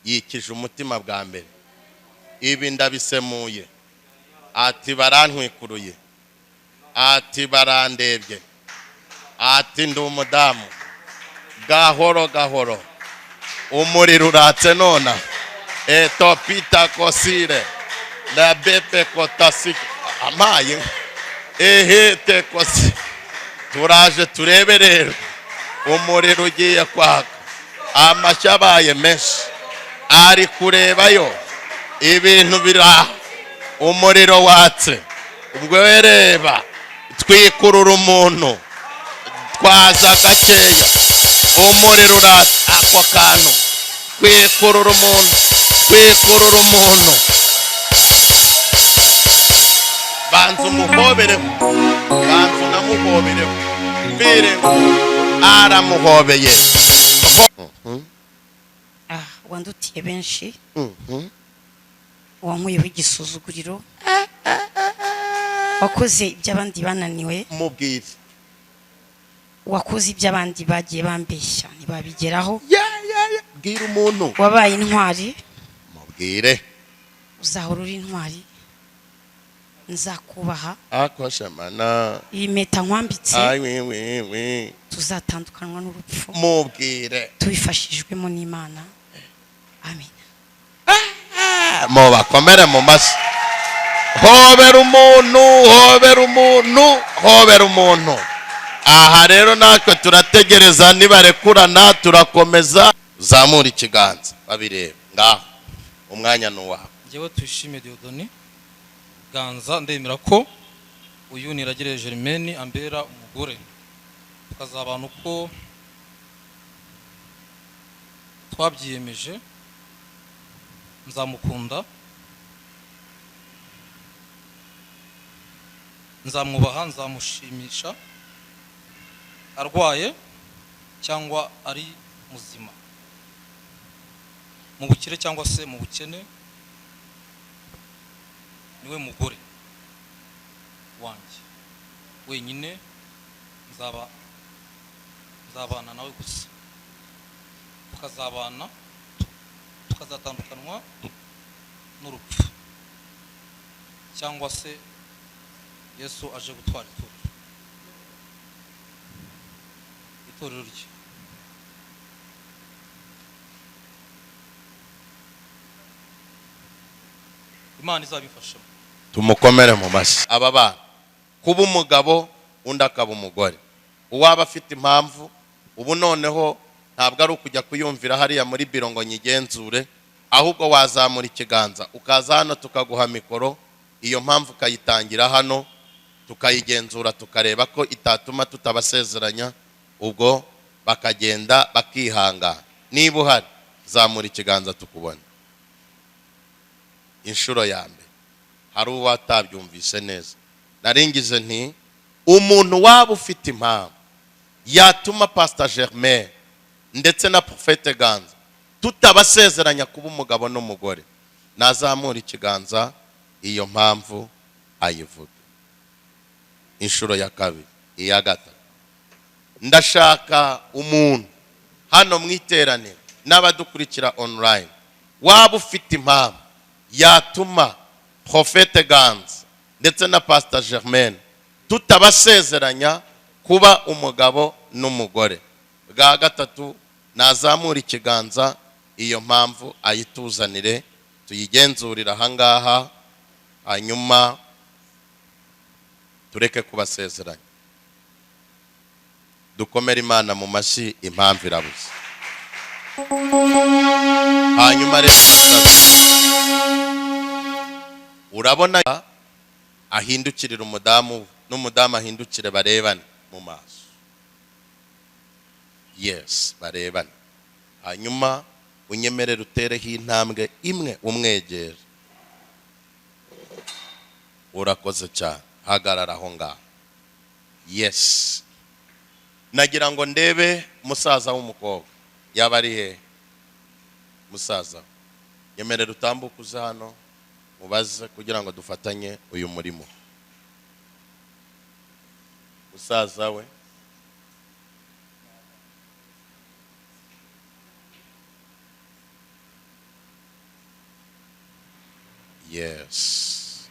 Yikije umutima bwa mbere. Ibi ndabisemuye. Ati barantwikuruye. Ati barandebye. Ati ndi umudamu. Gahoro gahoro. Umuriro uratse nona. Etopita kosire. La bepe kotasi amaye. Ehete kosi. Turaje turebe rero. Umuriro ugiye kwaka. Amashyi abaye menshi. Ari kurebayo. Ibintu bira. Umuriro watse. Ubwo reba. Twikurura umuntu. Twaza gakeya. Umuriro uratse ako kantu. Twikurura umuntu. Twikurura umuntu. Banza umuhobere. Banza unamuhobere. Mbire aramuhobeye. Wandutiye benshi. Wankuyeho igisuzuguriro. Wakoze iby'abandi bananiwe. Mubwire. Wakoze iby'abandi bagiye bambeshya ntibabigeraho. Bwira umuntu. Wabaye intwari. Mubwire. Uzahora uri intwari. Nzakubaha. Akoshamana. Iyi mpeta nkwambitse. Ai Tuzatandukanwa n'urupfu. Mubwire. Tubifashijwemo n'Imana. Amen. Mo bakomere mu mashyi. Hobera umuntu, hobera umuntu, hobera umuntu. Aha rero natwe turategereza nibarekurana turakomeza. Zamura ikiganza babireba. Ngaho umwanya ni uwawe. Njyewe Tuyishime Dieudonné Ganza, ndemera ko uyu Niragire Germaine ambera umugore, tukazabana uko twabyiyemeje. Nzamukunda, nzamwubaha, nzamushimisha arwaye cyangwa ari muzima, mu bukire cyangwa se mu bukene, niwe mugore wanjye wenyine. Nzabana nawe gusa, tukazabana tukazatandukanwa n'urupfu cyangwa se Yesu aje gutwara itorero rye. Imana izabifashamo. Tumukomere mu mashyi. Aba bana kuba umugabo undi akaba umugore, uwaba afite impamvu ubu noneho ntabwo ari ukujya kuyumvira hariya muri biro ngo nyigenzure, ahubwo wazamura ikiganza ukaza hano tukaguha mikoro, iyo mpamvu ukayitangira hano tukayigenzura tukareba ko itatuma tutabasezeranya, ubwo bakagenda bakihangana. Niba uhari zamura ikiganza tukubone. Inshuro ya mbere hari uwatabyumvise neza, naringize nti umuntu waba ufite impamvu yatuma Pastor Germaine ndetse na Prophète Ganza tutabasezeranya kuba umugabo n'umugore, nazamura ikiganza iyo mpamvu ayivuge. Inshuro ya kabiri, iya gatatu, ndashaka umuntu hano mu iteraniro n'abadukurikira online waba ufite impamvu yatuma Prophète Ganza ndetse na Pastor Germaine tutabasezeranya kuba umugabo n'umugore. Bwa gatatu, nazamura ikiganza iyo mpamvu ayituzanire tuyigenzurira ahangaha, hanyuma tureke kubasezeranya. Dukomere Imana mu mashyi, impamvu irabuze. Hanyuma rero urabona ahindukirira umudamu n'umudamu ahindukire, barebane mu maso. Yes, barebane. Hanyuma unyemerere utereho intambwe imwe umwegera. Urakoze cyane, hagarara aho ngaho. Yes, nagira ngo ndebe musaza w'umukobwa yaba ari he. Musaza, nyemerera utambuke uze hano mubaze kugira ngo dufatanye uyu murimo. Musaza we, Yes,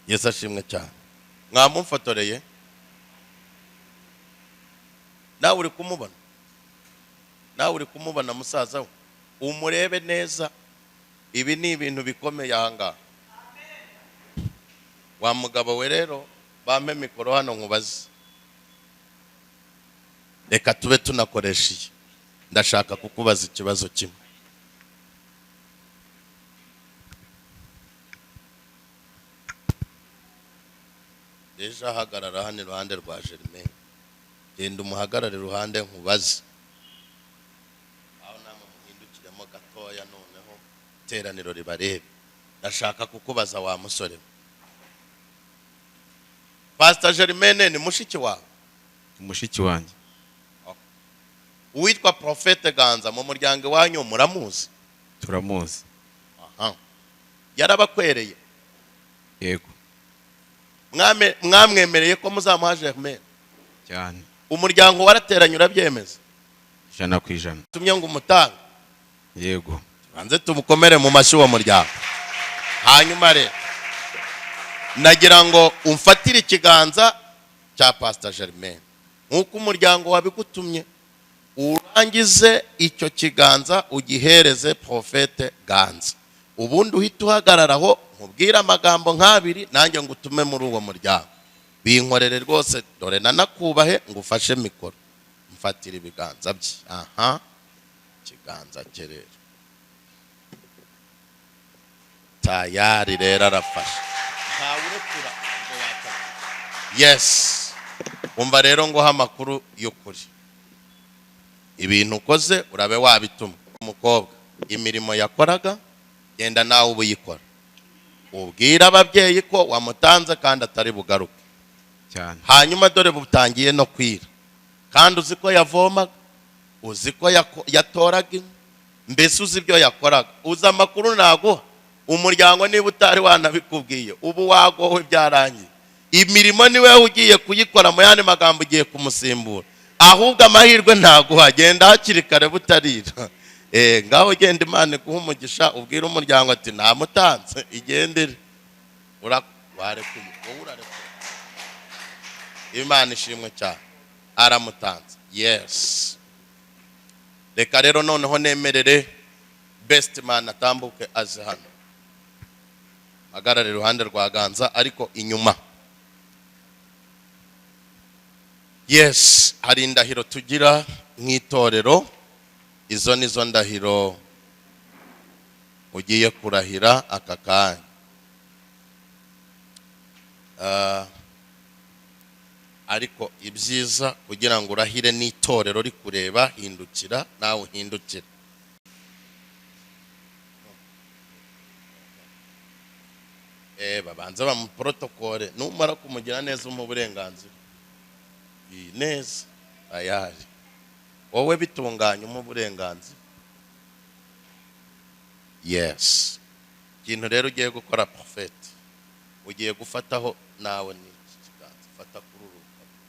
Yesu ashimwe cyane. Mwamumfotoreye, nawe uri kumubona, nawe uri kumubona musaza we, umurebe neza. Ibi ni ibintu bikomeye ahangaha. Wa mugabo we rero, bampe mikoro hano nkubaze. Reka tube tunakoresha iyi. Ndashaka kukubaza ikibazo kimwe. Ejo ahagarara hano iruhande rwa Germaine, genda umuhagarare iruhande nkubaze. Aho namwe muhindukiremo gatoya, noneho iteraniro ribarebe. Ndashaka kukubaza wa musore we. Pastor Germaine ni mushiki wawe? Mushiki wanjye. Uwitwa Prophète Ganza mu muryango iwanyu muramuzi? Turamuzi. Aha. Yarabakwereye? Yego. Mwamwemereye ko muzamuha Germaine? Cyane. Umuryango warateranye urabyemeza? 100%. Tumye ngo umutange? Yego. Banze tumukomere mu mashyi uwo muryango. Hanyuma rero nagira ngo umfatire ikiganza cya Pastor Germaine nk'uko umuryango wabigutumye, urangize icyo kiganza ugihereze Prophète Ganza, ubundi uhite uhagararaho nkubwire amagambo nk'abiri, nanjye ngutume muri uwo muryango. Binkorere rwose, dore nanakubahe ngufashe mikoro. Mfatire ibiganza bye. Aha, ikiganza cye rero tayari rero arafashe, ntawe urekura ngo wataka. Yes, umva rero nguha amakuru y'ukuri. Ibintu ukoze urabe wabituma umukobwa imirimo yakoraga, genda nawe uba uyikora, ubwira ababyeyi ko wamutanze kandi atari bugaruke. Cyane. Hanyuma dore butangiye no kwira, kandi uzi ko yavomaga, uzi ko yatoraga inkwi, mbese uzi ibyo yakoraga, uzi amakuru naguha. Umuryango niba utari wanabikubwiye ubu wagowe, byarangiye. Imirimo ni wowe ugiye kuyikora, mu yandi magambo ugiye kumusimbura. Ahubwo amahirwe ntaguha, genda hakiri kare butarira. Ngaho genda, Imana iguhe umugisha, ubwire umuryango ati namutanze, igendere. Warekuye, wowe urarekuye. Imana ishimwe cyane, aramutanze. Yes, reka rero noneho nemerere best man atambuke aze hano, ahagarare iruhande rwa Ganza ariko inyuma. Yes, hari indahiro tugira nk'itorero, izo nizo ndahiro ugiye kurahira aka kanya. Ariko ibyiza kugira ngo urahire n'itorero rikureba, hindukira nawe uhindukire. Babanza bamuprotokole, numara kumugira neza umuha uburenganzira. Iyi neza ayari wowe bitunganya umuha uburenganzira. Yes, ikintu rero ugiye gukora Prophète, ugiye gufataho nawe ni iki kiganza, fata kuri uru rupapuro.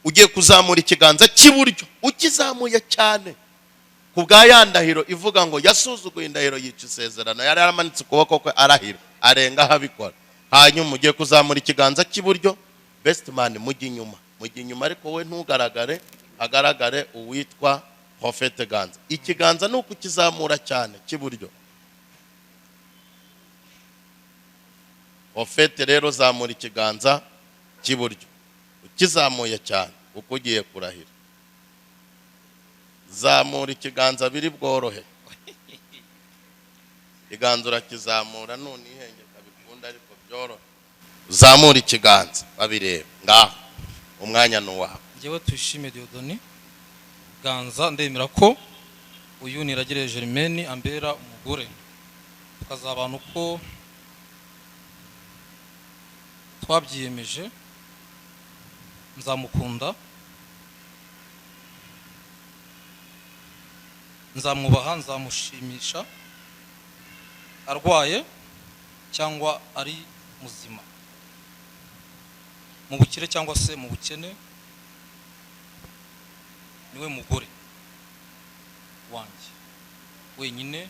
Ugiye kuzamura ikiganza cy'iburyo, ukizamuye cyane ku bwa ya ndahiro ivuga ngo yasuzuguye indahiro yica isezerano, yari yaramanitse ukuboko kwe arahira arenga aho abikora. Hanyuma ugiye kuzamura ikiganza cy'iburyo, best man mujye inyuma, mujye inyuma, ariko wowe ntugaragare, hagaragare uwitwa Prophète Ganza. Ikiganza ni ukukizamura cyane cy'iburyo. Prophète rero zamura ikiganza cy'iburyo, ukizamuye cyane uko ugiye kurahira. Zamura ikiganza biri bworohe. Ikiganza urakizamura none ihengeka bikunda ariko byorohe. Zamura ikiganza babireba, ngaho umwanya ni uwawe. Njyewe Tuyishime Dieudonné Ganza ndemera ko uyu Niragire Germaine ambera umugore, tukazabana uko twabyiyemeje, nzamukunda, nzamwubaha, nzamushimisha, Arwaye cyangwa ari muzima, mu bukire cyangwa se mu bukene, niwe mugore wanjye wenyine,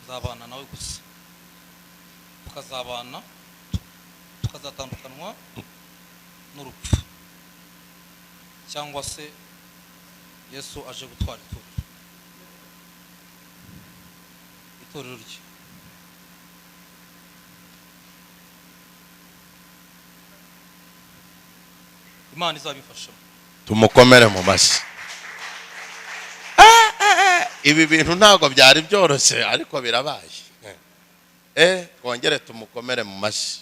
nzabana nawe gusa, tukazabana tukazatandukanwa n'urupfu cyangwa se Yesu aje gutwara itorero rye. Imana izabifashamo. Tumukomere mu mashyi. Ibi bintu ntabwo byari byoroshye, ariko birabaye. Twongere tumukomere mu mashyi.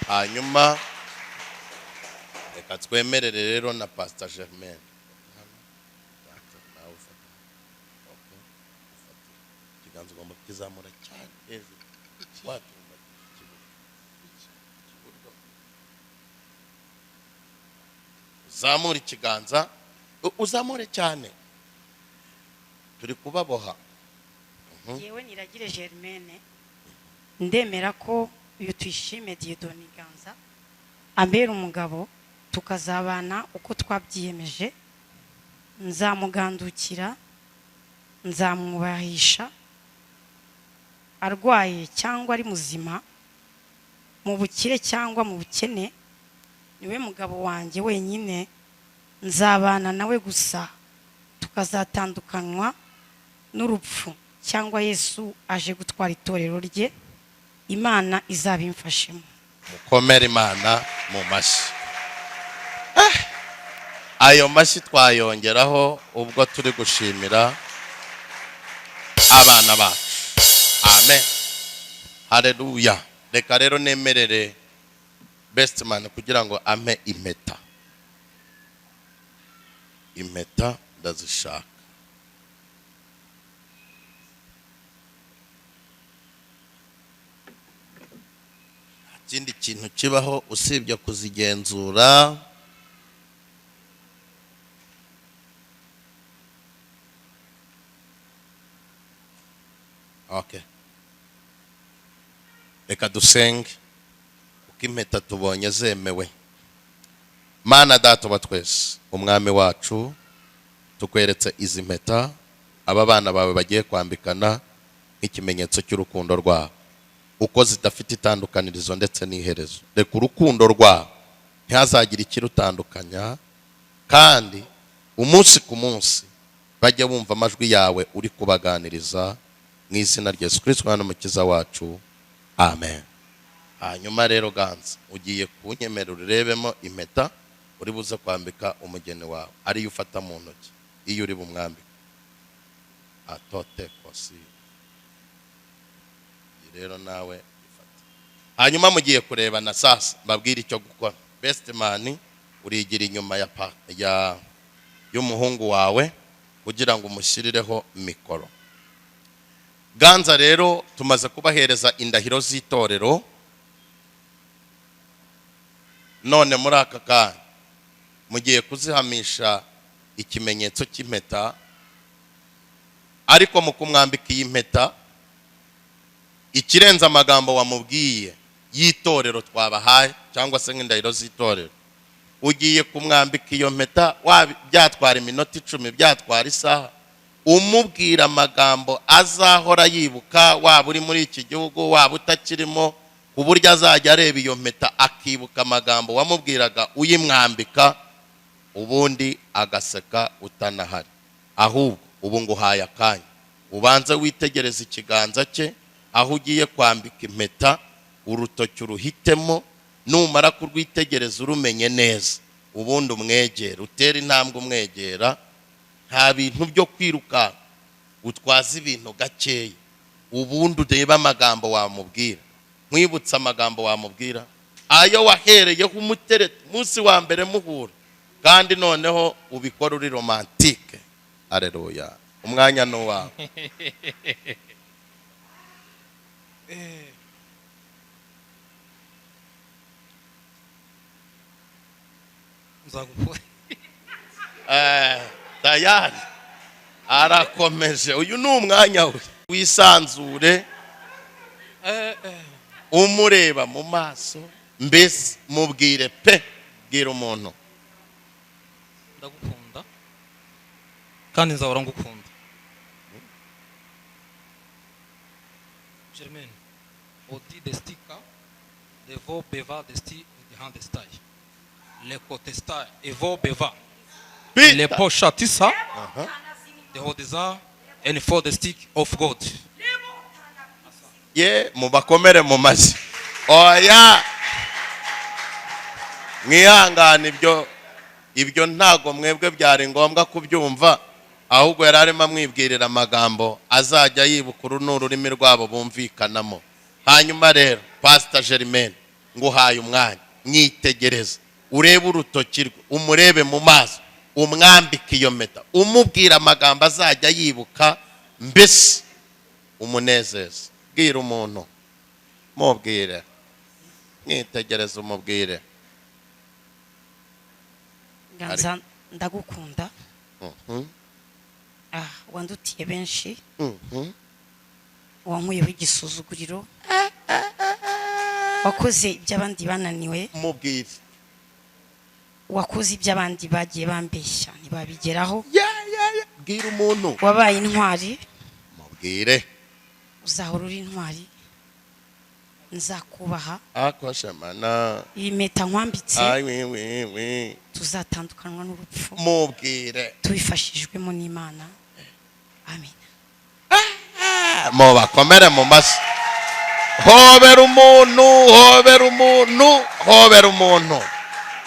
Hanyuma reka twemerere rero na Pastor Germaine. Nawe ufata. Okay. Ufata. Ikiganza ugomba kukizamura cyane hejuru. Watumva ikibuno. Uzamure ikiganza, uzamure cyane. Turi kubaboha. Yewe Niragire Germaine, ndemera ko uyu Tuyishime Dieudonné Ganza ambera umugabo, tukazabana uko twabyiyemeje, nzamugandukira, nzamwubahisha, arwaye cyangwa ari muzima, mu bukire cyangwa mu bukene, niwe mugabo wanjye wenyine, nzabana nawe gusa, tukazatandukanywa n'urupfu cyangwa Yesu aje gutwara itorero rye. Imana izabimfashemo. Mukomere Imana mu mashyi. Ayo mashyi twayongeraho ubwo turi gushimira abana bacu. Amen, haleluya. Reka rero nemerere best man kugira ngo ampe impeta. Impeta ndazishaka. Ikindi kintu kibaho usibye kuzigenzura, okay. Reka dusenge kuko impeta tubonye zemewe. Mana Data wa twese, Umwami wacu, tukweretse izi mpeta aba bana bawe bagiye kwambikana nk'ikimenyetso cy'urukundo rwabo, uko zidafite itandukanirizo ndetse n'iherezo. Reka urukundo rwabo ntihazagire ikirutandukanya, kandi umunsi ku munsi bajye bumva amajwi yawe uri kubaganiriza, mu izina rya Yesu Kristo Umwana n'Umukiza wacu, amen. Hanyuma rero Ganza, ugiye kunyemerera urebemo impeta uri buze kwambika umugeni wawe, ariyo ufata mu ntoki iyo uri bumwambike. Atote kosi rero nawe ifate. Hanyuma mugiye kurebana sasa, mbabwire icyo gukora. Best man urigira inyuma ya y'umuhungu wawe kugira ngo umushyirireho mikoro. Ganza rero tumaze kubahereza indahiro z'itorero, none muri aka kanya mugiye kuzihamisha ikimenyetso cy'impeta, ariko mu kumwambika iyi mpeta ikirenze amagambo wamubwiye y'itorero twabahaye cyangwa se nk'indahiro z'itorero, ugiye kumwambika iyo mpeta, byatwara iminota 10, byatwara isaha, umubwira amagambo azahora yibuka, waba uri muri iki gihugu waba utakirimo, ku buryo azajya areba iyo mpeta akibuka amagambo wamubwiraga uyimwambika, ubundi agaseka utanahari. Ahubwo ubu nguhaye akanya ubanze witegereze ikiganza cye aho ugiye kwambika impeta, urutoki uruhitemo, numara kurwitegereza urumenye neza, ubundi umwegera, utere intambwe umwegera. Nta bintu byo kwiruka, utwaze ibintu gakeya, ubundi urebe amagambo wamubwira. Nkwibutsa amagambo wamubwira ayo wahereyeho umutereta umunsi wa mbere muhura, kandi noneho ubikora uri romantike. Haleluya, umwanya ni uwawe. Tayari. Arakomeje, uyu ni umwanya we, wisanzure, umureba mu maso, mbese mubwire pe, bwira umuntu. Ndagukunda kandi nzahora ngukunda. Germaine, odi destika devo beva desti handestai lekotestai evo beva Pita. leposhatisa dehodeza and for the stick of God. Ye, mubakomere mu mashyi. Oya, mwihangane, ibyo ntago mwebwe byari ngombwa kubyumva, ahubwo yari arimo amwibwirira amagambo azajya yibuka. Uru ni ururimi rwabo bumvikanamo. Hanyuma rero, Pasita Germaine, nguhaye umwanya, mwitegereze, urebe urutoki rwe, umurebe mu maso, umwambike iyo mpeta, umubwira amagambo azajya yibuka, mbese umunezeza. Bwira umuntu, mubwire, mwitegereze, umubwire. Ganza, ndagukunda. Ah, wandutiye benshi. Wankuyeho igisuzuguriro, wakoze ibyo abandi bananiwe. Mubwire. Wakoze ibyo abandi bagiye bambeshya ntibabigeraho. Ya, ya, ya. Bwira umuntu. Wabaye intwari. Mubwire. Uzahora uri intwari, nzakubaha. Akoshemana. Iyi mpeta nkwambitse, Ay, wi, wi, wi. tuzatandukanwa n'urupfu, Mubwire. tubifashijwemo n'Imana. Amen. Mubakomere mu mashyi. Hobera umuntu, hobera umuntu, hobera umuntu.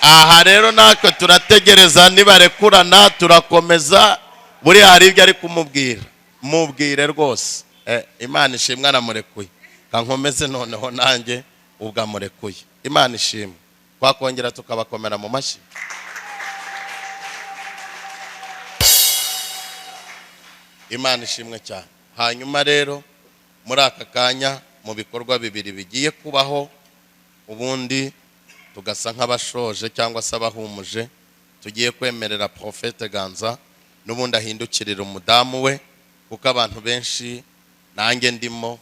Aha rero natwe turategereza, nibarekurana turakomeza. Buriya hari ibyo ari kumubwira, mubwire rwose. Imana ishimwe, aramurekuye. Kankomeze noneho nanjye ubwo amurekuye. Imana ishimwe, twakongera tukabakomera mu mashyi. Imana ishimwe cyane. Hanyuma rero muri aka kanya, mu bikorwa bibiri bigiye kubaho, ubundi tugasa nk'abashoje cyangwa se abahumuje, tugiye kwemerera Porofete Ganza n'ubundi ahindukirira umudamu we, kuko abantu benshi, nanjye ndimo,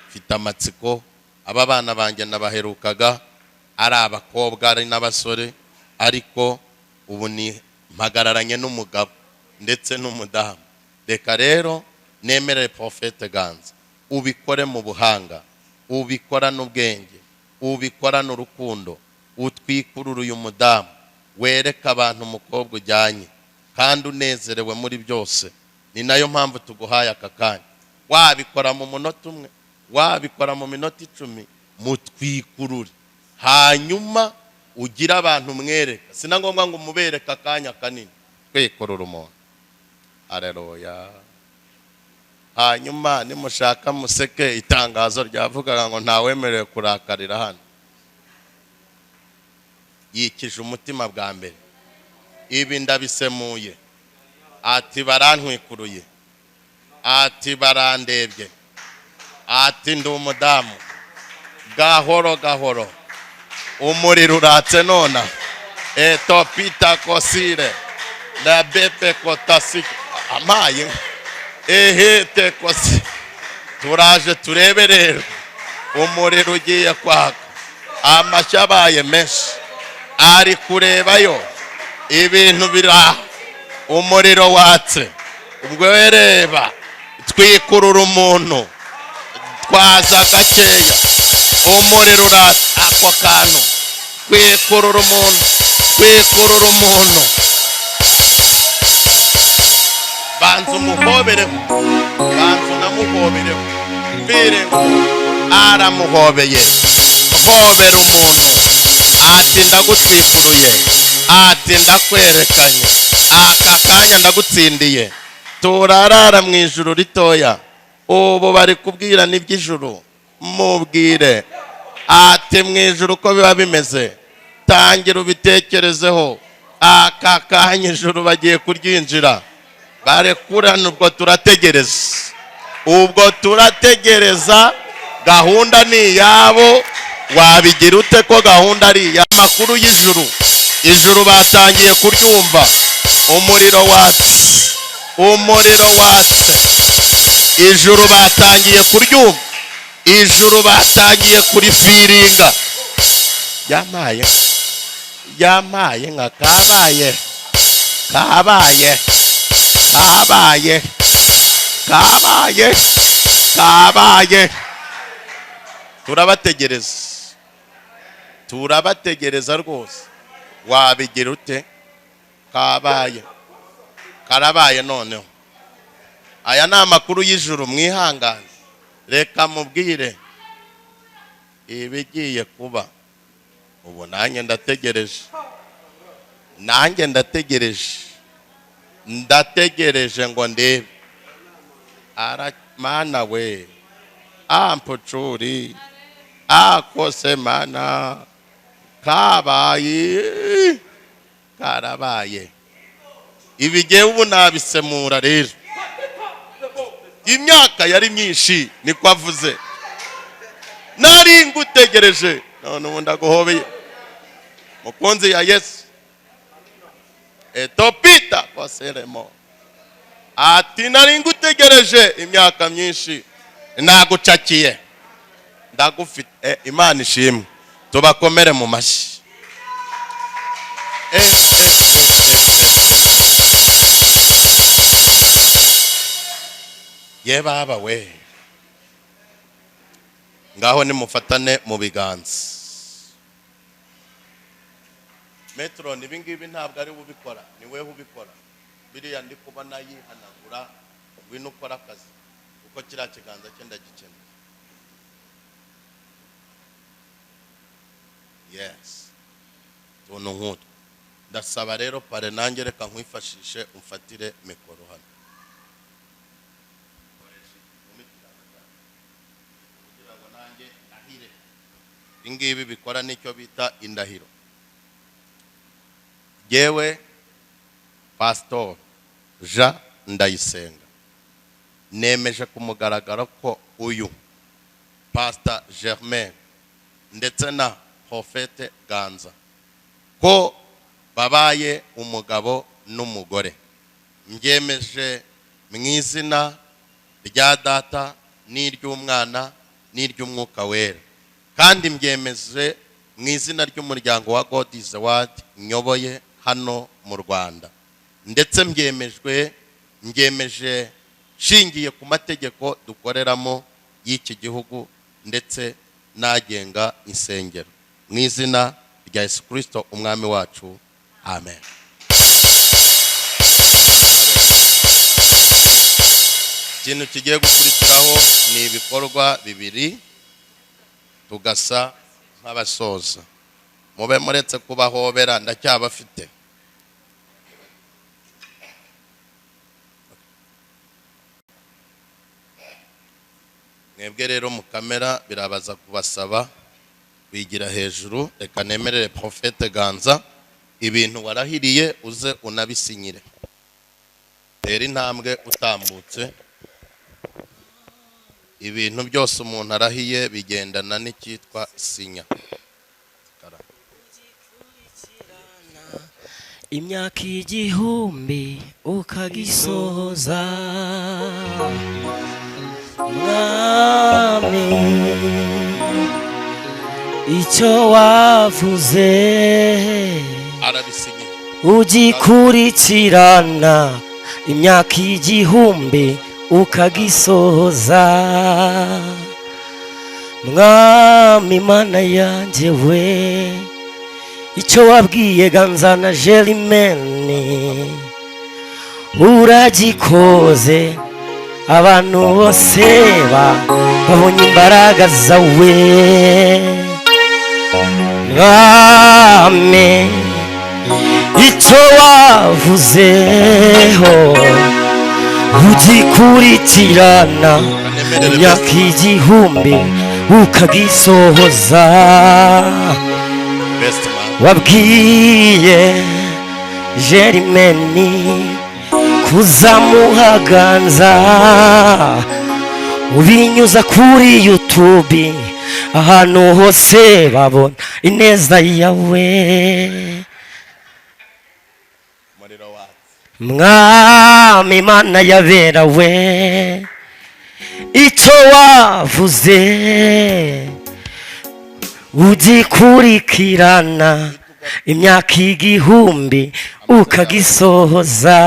mfite amatsiko. Aba bana banjye nabaherukaga ari abakobwa, ari n'abasore, ariko ubu ni mpagararanye n'umugabo ndetse n'umudamu. Reka rero nemerere Porofete Ganza, ubikore mu buhanga, ubikorane ubwenge, ubikorane urukundo, utwikurure uyu mudamu, wereke abantu umukobwa ujyanye kandi unezerewe muri byose. Ni nayo mpamvu tuguhaye aka kanya. Wabikora mu munota umwe, wabikora mu minota 10, mutwikurure, hanyuma ugire abantu mwereka. Si na ngombwa ngo umubereke akanya kanini, twikurure umuntu. Areruya. Hanyuma nimushaka museke, itangazo ryavugaga ngo ntawemerewe kurakarira hano. Yikije umutima bwa mbere, ibi ndabisemuye, ati barantwikuruye, ati barandebye, ati ndi umudamu. Gahoro gahoro umuriro uratse nona etopita kosire la bepe kotasi amaye ehete kosi. Turaje turebe rero, umuriro ugiye kwaka, amashyi abaye menshi, ari kurebayo ibintu bira, umuriro watse. Ubwo reba, twikurura umuntu, twaza gakeya, umuriro uratse. Ako kantu, twikurura umuntu, twikurura umuntu. Banza umuhobereho, banza unamuhobereho. Mbire ngo aramuhobeye. Hobera umuntu, ati ndagutwikuruye, ati ndakwerekanye, aka kanya ndagutsindiye. Turarara mu ijuru ritoya, ubu bari kubwira n'iby'ijuru. Mubwire ati mu ijuru uko biba bimeze, tangira ubitekerezeho. Aka kanya ijuru bagiye kuryinjira, barekurana. Ubwo turategereza, ubwo turategereza, gahunda ni iyabo. Wabigira ute ko gahunda ari iya amakuru y'ijuru? Ijuru batangiye kuryumva, umuriro watse. Umuriro watse. Ijuru batangiye kuryumva, ijuru batangiye kurifiringa. Yamaye, yamaye nka kabaye, kabaye, kabaye, kabaye, kabaye. Turabategereza, turabategereza rwose. Wabigira ute? Kabaye, karabaye. Noneho aya ni amakuru y'ijuru, mwihangane. Reka mubwire ibigiye kuba. Ubu nanjye ndategereje, nanjye ndategereje, ndategereje ngo ndebe. Ara mana we, ampucuri akose mana, kabaye, karabaye. Ibigiye ubu nabisemura rero. Imyaka yari myinshi, niko avuze, nari ngutegereje, none ubu ndaguhobeye, mukunzi ya Yesu. Etopita koseremo ati nari ngutegereje imyaka myinshi, nagucakiye, ndagufite. Imana ishimwe, tubakomere mu mashyi. Ye baba we, ngaho nimufatane mu biganza. Metron, ibi ngibi ntabwo ari we ubikora, ni wewe ubikora. Biriya ndi kubona yihanagura, ngwino ukora akazi, kuko kiriya kiganza cye ndagikeneye. Yes, tuntu nk'utwo. Ndasaba rero pare nanjye reka nkwifashishe umfatire mikoro hano. Kugira ngo nanjye ndahire. Ibi ngibi bikora nicyo bita indahiro. Yewe Pastor Jean Ndayisenga, nemeje ku mugaragaro ko uyu Pastor Germain ndetse na Prophète Ganza ko babaye umugabo n'umugore. Mbyemeje mu izina rya Data n'iry'Umwana n'iry'Umwuka Wera, kandi mbyemeje mu izina ry'umuryango wa God is the Word nyoboye hano mu Rwanda, ndetse mbyemeje nshingiye ku mategeko dukoreramo y'iki gihugu ndetse n'agenga insengero, mu izina rya Yesu Kristo umwami wacu, amen. Ikintu kigiye gukurikiraho ni ibikorwa bibiri, tugasa nk'abasoza. Mube muretse kubahobera, ndacyabafite. Mwebwe rero mu kamera birabaza kubasaba bigira hejuru. Reka nemerere Prophète Ganza, ibintu warahiriye uze unabisinyire. Tera intambwe utambutse. Ibintu byose umuntu arahiye bigendana n'icyitwa sinya. Imyaka 1000 ukagisohoza, Mwami icyo wavuze arabisinye, ugikurikirana imyaka 1000 ukagisohoza, Mwami Mana yanjye we, icyo wabwiye Ganza na Germaine uragikoze, abantu bose babonye imbaraga zawe, Mwami icyo wavuzeho ugikurikirana imyaka 1000 ukagisohoza. Wabwiye Germaine kuzamuhaganza, ubinyuza kuri YouTube ahantu hose babona ineza yawe. Umuriro watse. Mwami Mana yabera we, icyo wavuze ugikurikirana imyaka 1000 ukagisohoza.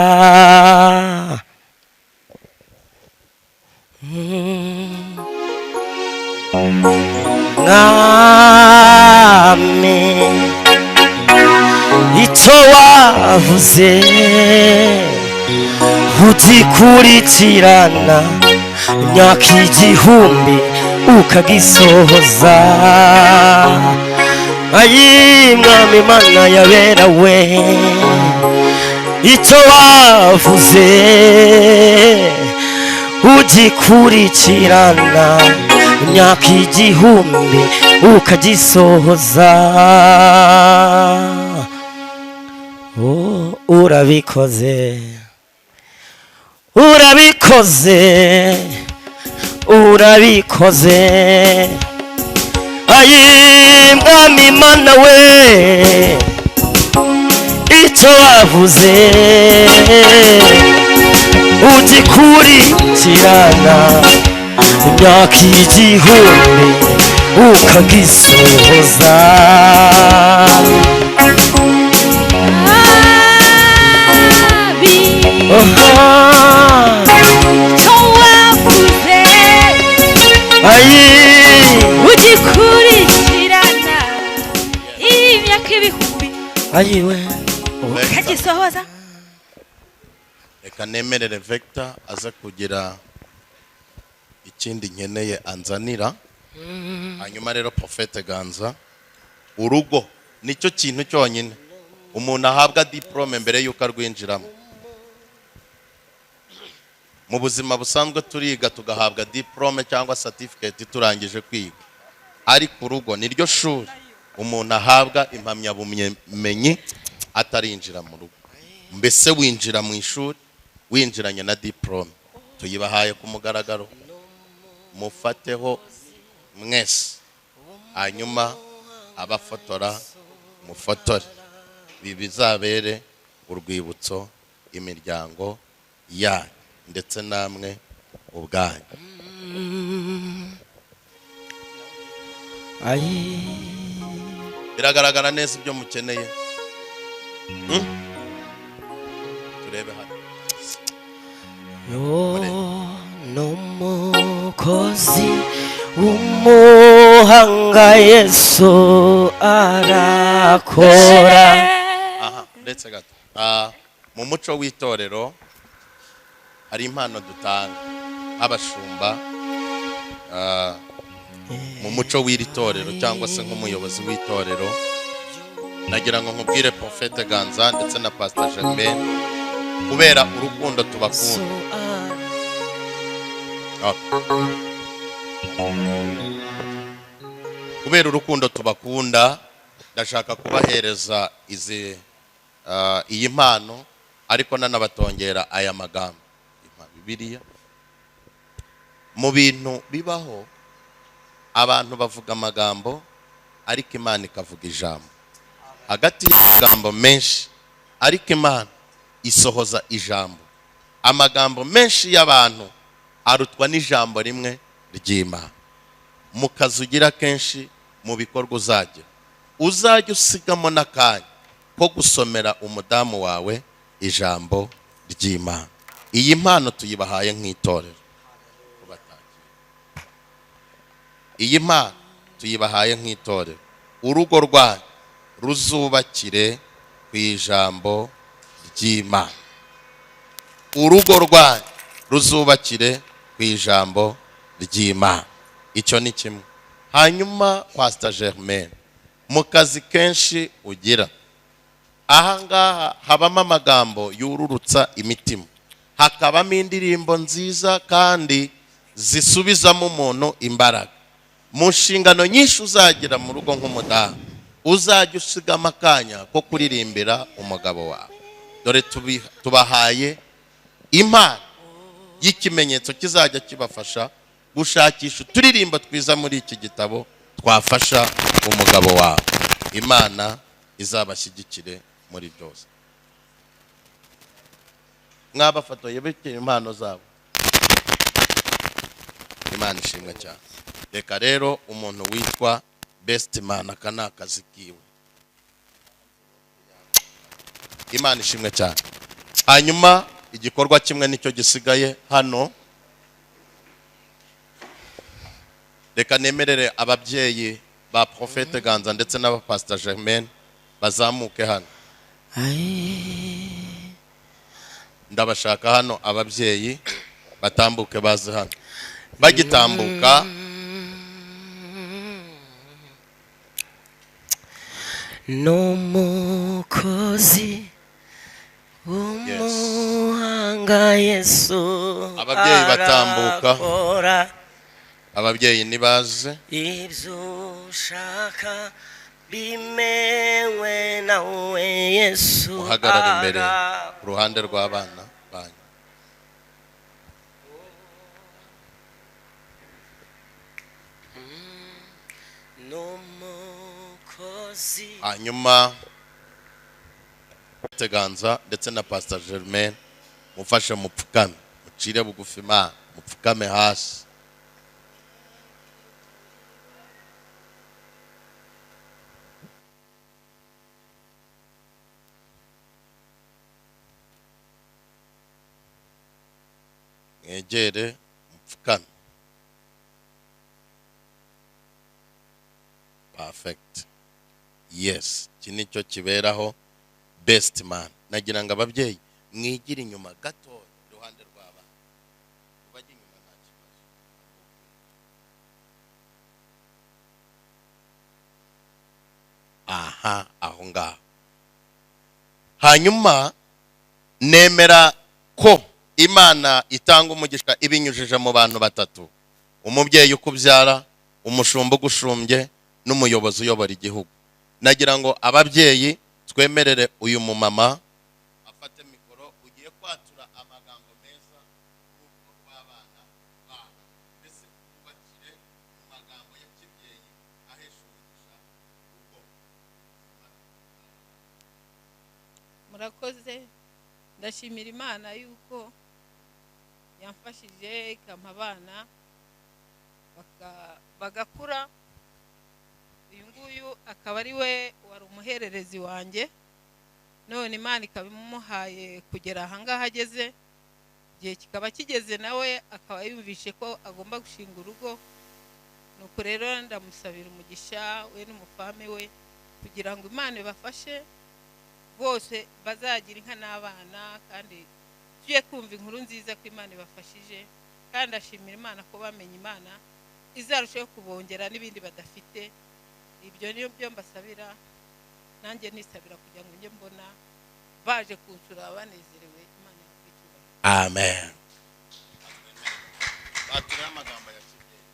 Mwami, icyo wavuze ugikurikirana imyaka 1000 ukagisohoza. Ayi Mwami Mana yabera we, icyo wavuze ugikurikirana imyaka 1000 ukagisohoza. Oh, urabikoze, urabikoze, urabikoze. Ayi Mwami Mana we, icyo wavuze ugikurikirana imyaka 1000 ukagisohoza. Ayi ugikurikirana imyaka 1000 ayiwe ukagisohoza. Reka nemerere Vector aza kugira ikindi nkeneye anzanira. Hanyuma rero Prophète Ganza, urugo nicyo kintu cyonyine umuntu ahabwa diplome mbere yuko arwinjiramo. Mu buzima busanzwe turiga tugahabwa diplome cyangwa certificate turangije kwiga, ariko urugo niryo shuri umuntu ahabwa impamyabumenyi atarinjira mu rugo. Mbese winjira mu ishuri winjiranye na diplome. Tuyibahaye ku mugaragaro, mufateho mwese, hanyuma abafotora mufotore, ibi bizabere urwibutso imiryango yanyu ndetse namwe ubwanyu. Biragaragara neza ibyo mukeneye. Turebe hano. N'umukozi w'umuhanga Yesu arakora. Aha, ndetse gato. Mu muco w'itorero hari impano dutanga abashumba. Mu muco w'iri torero cyangwa se nk'umuyobozi w'itorero, nagira ngo nkubwire Prophète Ganza ndetse na Pastor Germaine, kubera urukundo tubakunda. Kubera urukundo tubakunda, ndashaka kubahereza izi iyi mpano, ariko nanabatongera aya magambo. Bibiliya mu bintu bibaho, abantu bavuga amagambo ariko Imana ikavuga ijambo. Hagati y'amagambo menshi ariko Imana isohoza ijambo. Amagambo menshi y'abantu arutwa n'ijambo rimwe ry'Imana. Mu kazi ugira kenshi, mu bikorwa uzagira, uzajya usigamo n'akanya ko gusomera umudamu wawe ijambo ry'Imana. Iyi mpano tuyibahaye nk'itorero. Iyi mpano tuyibahaye nk'itorero. Urugo rwanyu ruzubakire ku ijambo ry'Imana. Urugo rwanyu ruzubakire ku ijambo ry'Imana. Icyo ni kimwe. Hanyuma Pastor Germaine, mu kazi kenshi ugira, ahangaha habamo amagambo yururutsa imitima, hakabamo indirimbo nziza kandi zisubizamo umuntu imbaraga. Mu nshingano nyinshi uzagira mu rugo nk'umudamu, uzajya usigama akanya ko kuririmbira umugabo wawe. Dore tubahaye impano y'ikimenyetso kizajya kibafasha gushakisha uturirimbo twiza muri iki gitabo twafasha umugabo wawe. Imana izabashyigikire muri byose. Mwabafatoye bitewe impano zabo. Imana ishimwe cyane. Reka rero umuntu witwa best man, aka ni akazi kiwe. Imana ishimwe cyane. Hanyuma igikorwa kimwe nicyo gisigaye hano. Reka nemerere ababyeyi ba Prophète Ganza ndetse n'abapastor Germaine bazamuke hano. Ndabashaka hano ababyeyi batambuke baze hano. Bagitambuka n'umukozi w'umuhanga Yesu. Ababyeyi batambuka. Arakora Ababyeyi nibaze. Ibyo ushaka bimewe nawe Yesu. Uhagarara imbere ku ruhande rw'abana banyu. N'umukozi. Hanyuma Ganza ndetse na Pastor Germaine mufashe mupfukame, mucire bugufi Imana, mupfukame hasi. Mwegere mupfukame. Perfect. Yes, iki nicyo kiberaho best man. Nagira ngo ababyeyi mwigire inyuma gato iruhande rw'abana. Ubajye inyuma nta kibazo. Aha, aho ngaho. Hanyuma nemera ko Imana itanga umugisha ibinyujije mu bantu batatu: umubyeyi ukubyara, umushumba ugushumbye, n'umuyobozi uyobora igihugu. Nagira ngo ababyeyi twemerere uyu mumama afate mikoro, ugiye kwatura amagambo meza y'urugo rw'abana babo, mbese ubakire mu magambo ya kibyeyi ahesha umugisha urugo. Murakoze. Ndashimira Imana yuko yamfashije ikampa abana bagakura. Uyu nguyu akaba ari we wari umuhererezi wanjye, none Imana ikaba imuhaye kugera aha ngaha ageze. Igihe kikaba kigeze nawe akaba yumvishe ko agomba gushinga urugo. Nuko rero ndamusabira umugisha we n'umufame we, kugira ngo Imana ibafashe bose bazagira inka n'abana, kandi tujye twumva inkuru nziza ko Imana ibafashije. Kandi ashimira Imana ko bamenye Imana, izarushaho kubongera n'ibindi badafite. Ibyo niyo byo mbasabira, nanjye nisabira kugira ngo njye mbona baje kunsura banezerewe. Imana ibahe. Amen. Batura amagambo ya kibyeyi.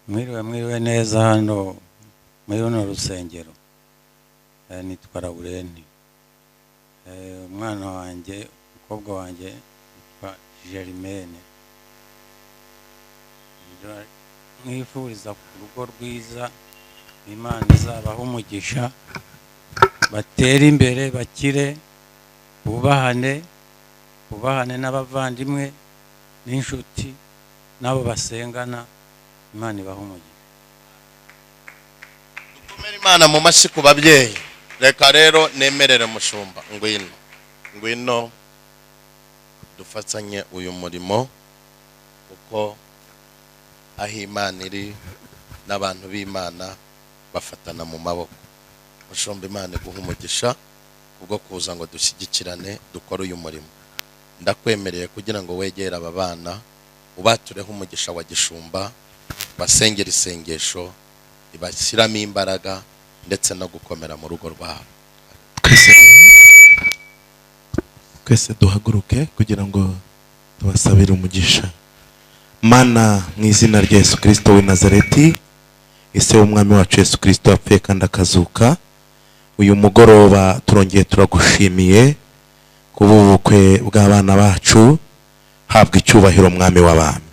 Mwiriwe, mwiriwe neza hano muri runo rusengero. Nitwa Laurenti. Umwana wanjye, umukobwa wanjye yitwa Germaine. Mwifuriza ku rugo rwiza, Imana izabaha umugisha, batere imbere, bakire, bubahane, bubahane n'abavandimwe n'inshuti n'abo basengana. Imana ibaha umugisha. Dukomere Imana mu mashyi ku babyeyi. Reka rero nemerere mushumba, ngwino ngwino dufatanye uyu murimo, kuko aho Imana iri n'abantu b'Imana bafatana mu maboko. Mushumba, Imana iguha umugisha kubwo kuza ngo dushyigikirane dukore uyu murimo. Ndakwemereye kugira ngo wegere aba bana, ubatureho umugisha wa gishumba, basengera isengesho ribashyiramo imbaraga ndetse no gukomera mu rugo rwabo. Twese duhaguruke kugira ngo tubasabire umugisha. Mana, mu izina rya Yesu Kristo w'i Nazareti, ise w'umwami wacu Yesu Kristo wapfuye kandi akazuka, uyu mugoroba turongeye turagushimiye kuba ubukwe bw'abana bacu. Habwa icyubahiro mwami w'abami.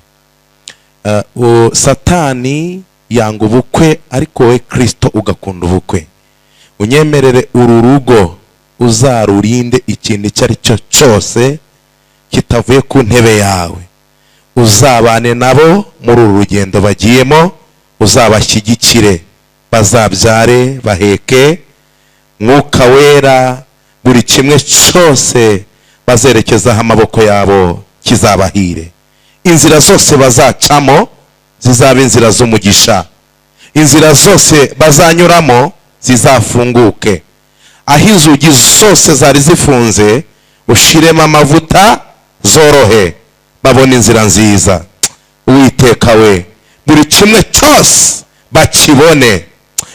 Satani yanga ubukwe, ariko wowe Kristo ugakunda ubukwe. Unyemerere uru rugo uzarurinde ikintu icyo ari cyo cyose kitavuye ku ntebe yawe. Uzabane nabo muri uru rugendo bagiyemo, uzabashyigikire, bazabyare baheke. Mwuka Wera, buri kimwe cyose bazerekezaho amaboko yabo kizabahire. Inzira zose bazacamo zizaba inzira z'umugisha, inzira zose bazanyuramo zizafunguke. Aho inzugi zose zari zifunze ushiremo amavuta zorohe, babone inzira nziza. Uwiteka we, buri kimwe cyose bakibone.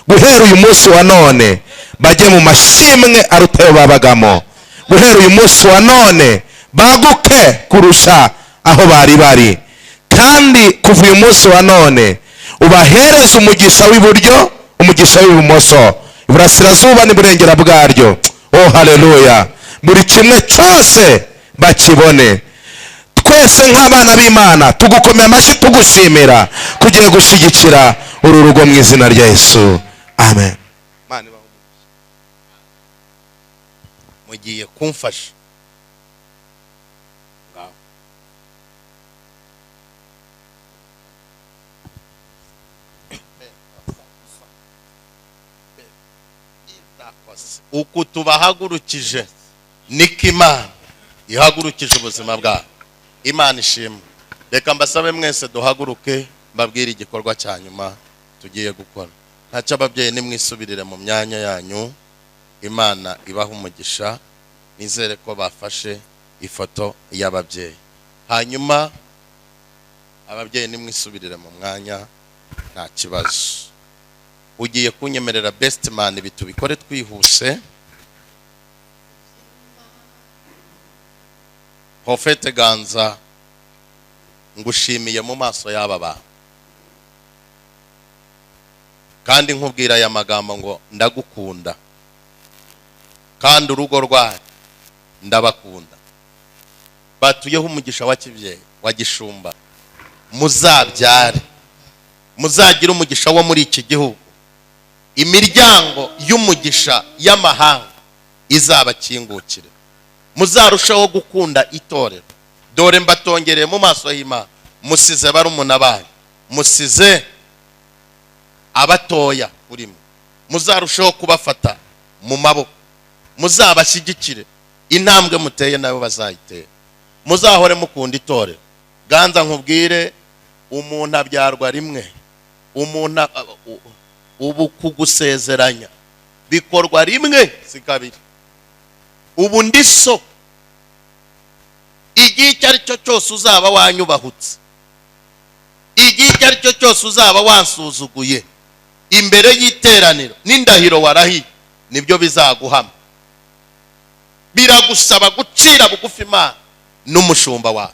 Guhera uyu munsi wa none bajye mu mashimwe arutayo babagamo. Guhera uyu munsi wa none baguke kurusha aho bari bari. Kandi kuva uyu munsi wa none ubahereze umugisha w'iburyo, umugisha w'ibumoso, iburasirazuba n'iburengera bwaryo. Oh haleluya! Buri kimwe cyose bakibone. Twese nk'abana b'Imana tugukomeye amashyi, tugushimira kugiye gushyigikira uru rugo mu izina rya Yesu, amen. Mugiye kumfasha. Uku tubahagurukije niko Imana ihagurukije ubuzima bwawe. Imana ishimwe. Reka mbasabe mwese duhaguruke, mbabwire igikorwa cya nyuma tugiye gukora. Ntacyo ababyeyi nimwisubirire mu myanya yanyu. Imana ibaha umugisha. Nizere ko bafashe ifoto y'ababyeyi. Hanyuma ababyeyi nimwisubirire mu mwanya, nta kibazo. Ugiye kunyemerera best man bitubikore twihuse. Profete Ganza, ngushimiye mu maso y'aba bantu, kandi nkubwira aya magambo ngo ndagukunda, kandi urugo rwawe ndabakunda. Batuyeho umugisha wa kibyeyi wa gishumba. Muzabyare, muzagira umugisha wo muri iki gihugu. Imiryango y'umugisha y'amahanga izabakingukire. Muzarushaho gukunda itorero. Dore mbatongereye mu maso y'Imana, musize barumuna banyu, musize abatoya kuri mwe. Muzarushaho kubafata mu maboko, muzabashyigikire. Intambwe muteye nabo bazayitera. Muzahore mukunda itorero. Ganza nkubwire, umuntu abyarwa rimwe. Umuntu ubu kugusezeranya bikorwa rimwe si kabiri. Ubu ndi so. Igihe icyo ari cyo cyose uzaba wanyubahutse, igihe icyo ari cyo cyose uzaba wansuzuguye imbere y'iteraniro n'indahiro warahiye, nibyo bizaguhama. Biragusaba gucira bugufi Imana n'umushumba wawe.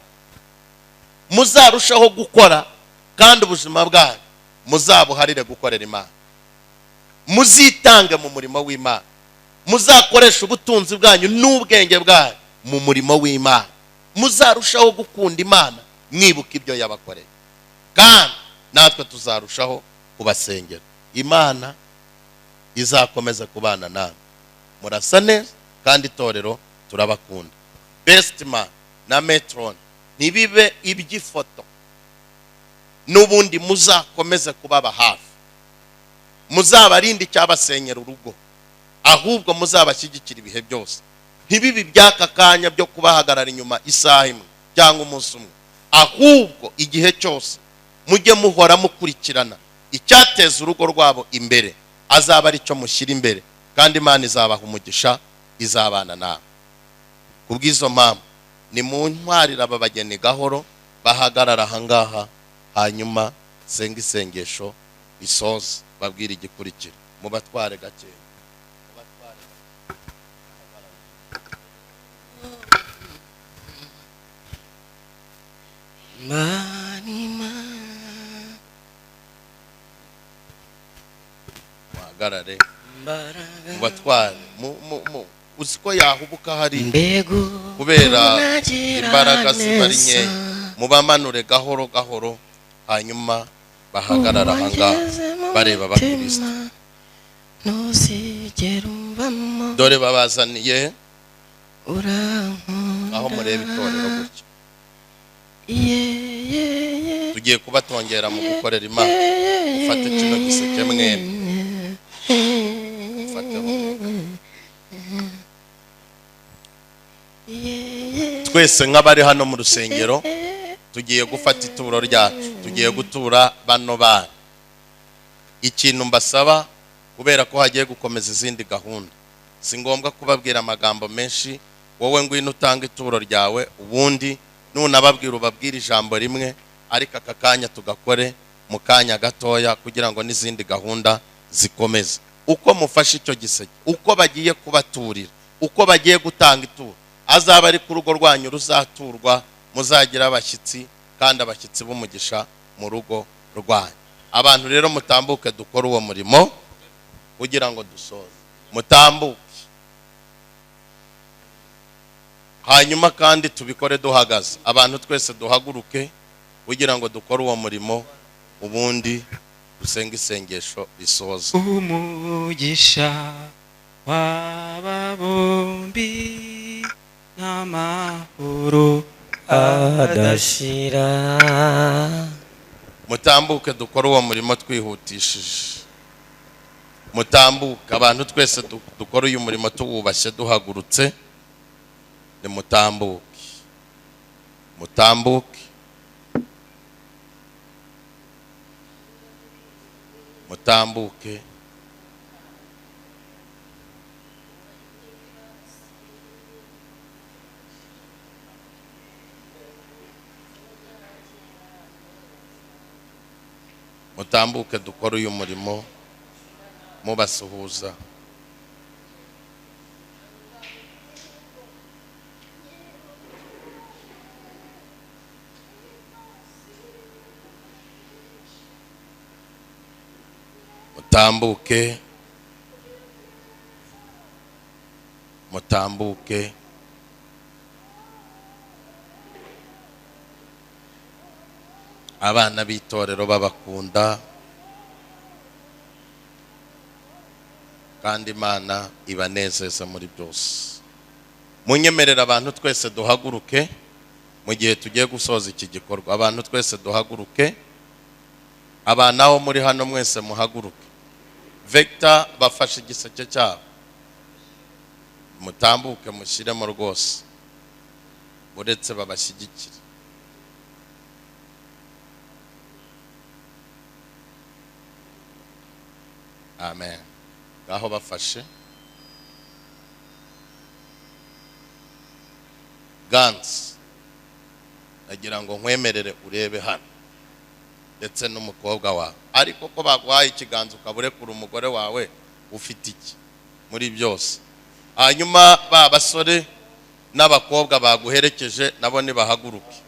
Muzarushaho gukora, kandi ubuzima bwanyu muzabuharire gukorera Imana. Muzitange mu murimo w'Imana. Muzakoresha ubutunzi bwanyu n'ubwenge bwanyu mu murimo w'Imana. Muzarushaho gukunda Imana mwibuka ibyo yabakoreye, kandi natwe tuzarushaho kubasengera. Imana izakomeza kubana namwe. Murasa neza kandi itorero turabakunda. Best man na metron ntibibe iby'ifoto, n'ubundi muzakomeze kubaba hafi. Muzabarinde icyabasenyera urugo, ahubwo muzabashyigikira ibihe byose. Ntibibe iby'aka kanya byo kubahagarara inyuma isaha imwe cyangwa umunsi umwe, ahubwo igihe cyose mujye muhora mukurikirana icyateza urugo rwabo imbere, azaba ari cyo mushyira imbere, kandi Imana izabaha umugisha, izabana nawe. Kubw'izo mpamvu ni mu ntwarira aba bageni gahoro bahagarara ahangaha, hanyuma senga isengesho risoza, babwire igikurikira. Mubatware gake. Muhagarare mubatware. Uzi ko yahubuka hari kubera imbaraga zibari nkeya. Mubamanure gahoro gahoro, hanyuma bahagarara ahangaha bareba abakristo. Ntuzigera umvamo. Dore babazaniye Urankunda. aho mureba itorero gutya. Tugiye kubatongera mu gukorera Imana. Ufate kino giseke mwembi. Ufateho. Twese nk'abari hano mu rusengero tugiye gufata ituro ryacu, tugiye gutura bano bana. Ikintu mbasaba, kubera ko hagiye gukomeza izindi gahunda, si ngombwa kubabwira amagambo menshi. Wowe ngwino utanga ituro ryawe, ubundi nunababwira ubabwire ijambo rimwe, ariko aka kanya tugakore mu kanya gatoya kugira ngo n'izindi gahunda zikomeze. Uko mufashe icyo giseke, uko bagiye kubaturira, uko bagiye gutanga ituro, azaba ari ku rugo rwanyu ruzaturwa, muzagira abashyitsi kandi abashyitsi b'umugisha mu rugo rwanyu. Abantu rero mutambuke dukore uwo murimo kugira ngo dusoze. Mutambuke. Hanyuma kandi tubikore duhagaze. Abantu twese duhaguruke kugira ngo dukore uwo murimo, ubundi dusenge isengesho risoza. Umugisha w'aba bombi n'amahoro adashira. Mutambuke dukore uwo murimo twihutishije. Mutambuke abantu twese dukore uyu murimo tuwubashye duhagurutse. Nimutambuke. Mutambuke. Mutambuke. Mutambuke dukore uyu murimo mubasuhuza. Mutambuke. Mutambuke. Abana b'itorero babakunda kandi Imana ibanezeza muri byose. Munyemerera abantu twese duhaguruke mu gihe tugiye gusoza iki gikorwa. Abantu twese duhaguruke. Abana aho muri hano mwese muhaguruke. Vector bafashe igiseke cyabo. Mutambuke mushyiremo rwose, uretse babashyigikire. Amen. Ngaho bafashe. Gans, nagira ngo nkwemerere urebe hano ndetse n'umukobwa wawe, ariko ko baguhaye ikiganza ukaburekura umugore wawe ufite iki muri byose. Hanyuma ba basore n'abakobwa baguherekeje nabo nibahaguruke.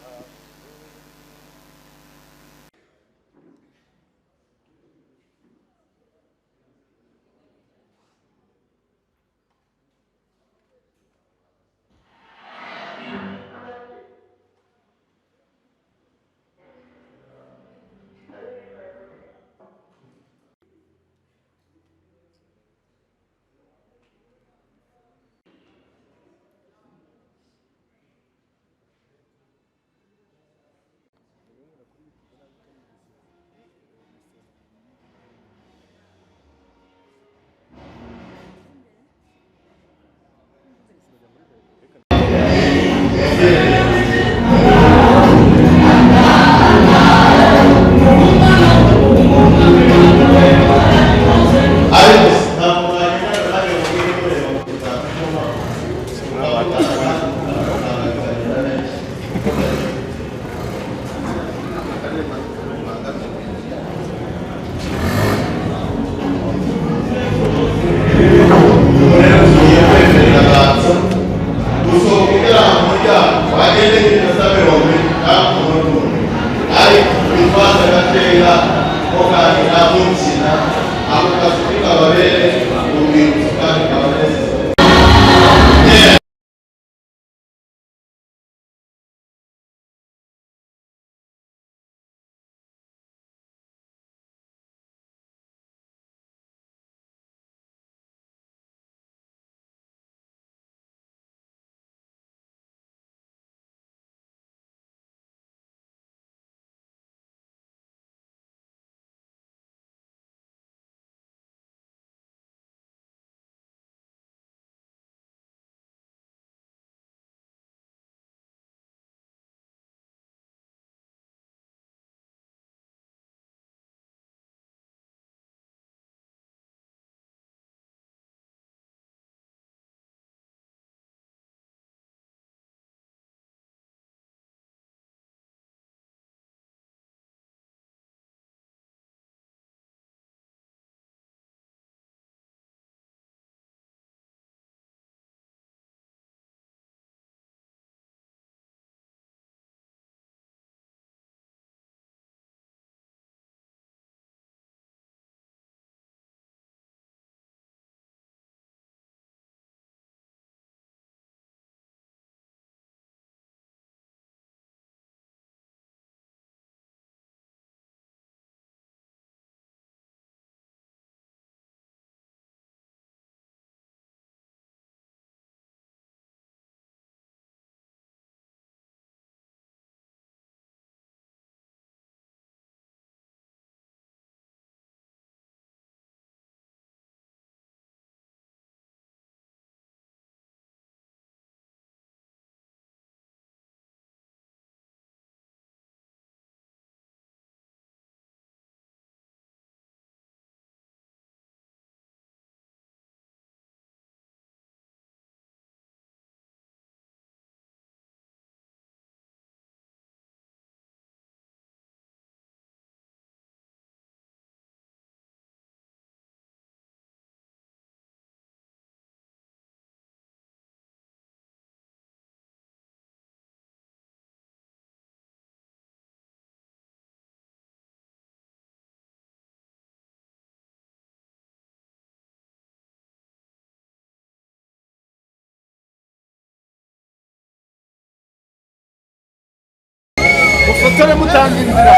Basore mutanga inzira.